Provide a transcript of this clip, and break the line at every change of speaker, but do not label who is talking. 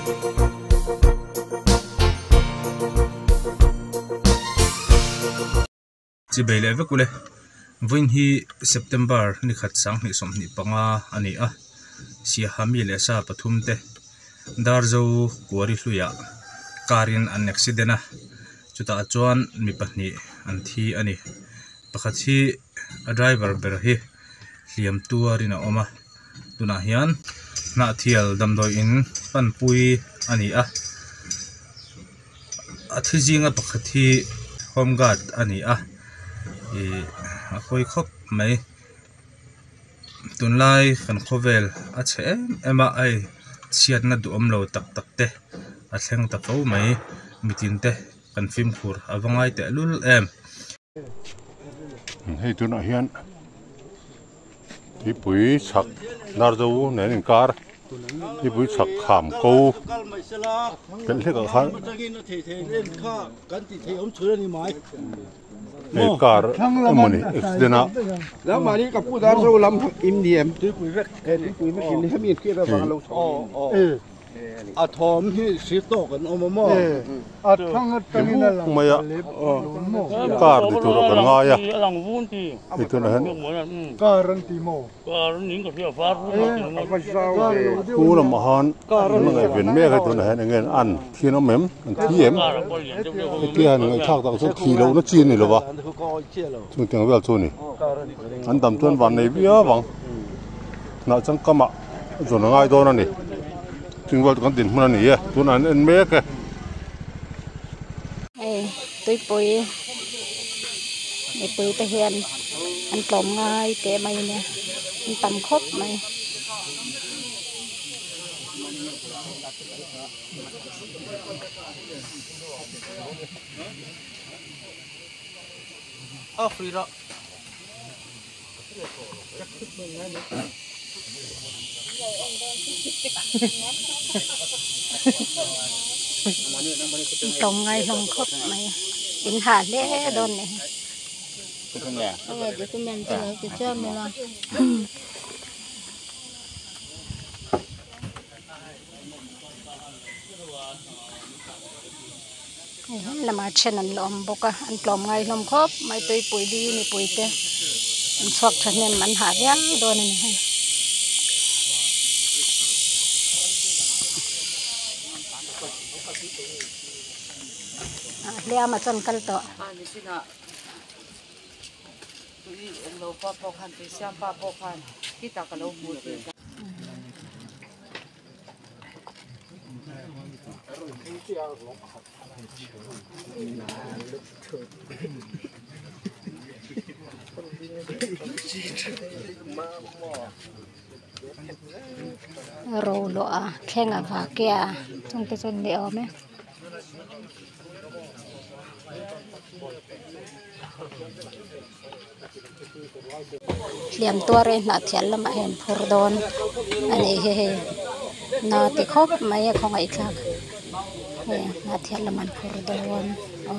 Chi bei leh vek ule vawiin hi September ni khat sanghnih 25 a ni a Siaha mi leh sa pathum te Darzo Kuari hluiah car in an accident a chutah chuan mi pahnih an thi a ni pakhat hi a driver ber hi hliam tuarin a awm a tunah hian hnahthial damdawi in panpui a ni a. A thi zinga pakhat hi home guard a ni a ih a pawi khawp mai tunlai kan khawvel a chhe em em a hei chhiatna duhawm lo tak tak te a thleng ta fo mai mitin te kan fimkhur a va ngai teh lul em.
Hei tunah hian tuipui chhak Darzo nen inkar tuipui chhak kham ko pelh hlek ah khan hei car emawni accident a
A thawm hi sir tawk an awm a maw?
Ti mai a car ni tur ah kan ngai a hei tunah hian pu lamah han an ngaihven mek a tunah hian eng nge an thi an awm em an thi em hetia han ngaihthlak tak chuan thi lohna chi a ni lo va chutiang vel chu a ni an dam chuan van nei viau ang hnah changkamah. Zawn a ngai dawn a ni chingvel kan din hmun a ni e tunah an en mek e.
Hei tuipui mipui te hian an tlawm ngai teh mai nia an tam khawp mai. Tlawm ngai hlawm khawp mai in hah hle dawn nih hi. Hei he lamah then an la awm bawk a an tlawm ngai hlawm khawp mai tuipui li mipui te an chhuak thahnem an hah viau dawn a ni hei. Hliam a chuan kal tawh. Ro luah a thleng a vak e a chung te chu an ni awm e. Hliam tuar e hnah thial lamah hian phur dawn a nih hi hei na ti khawp mai a khawngaih thlak hei hnah thial lamah an phur dawn aw.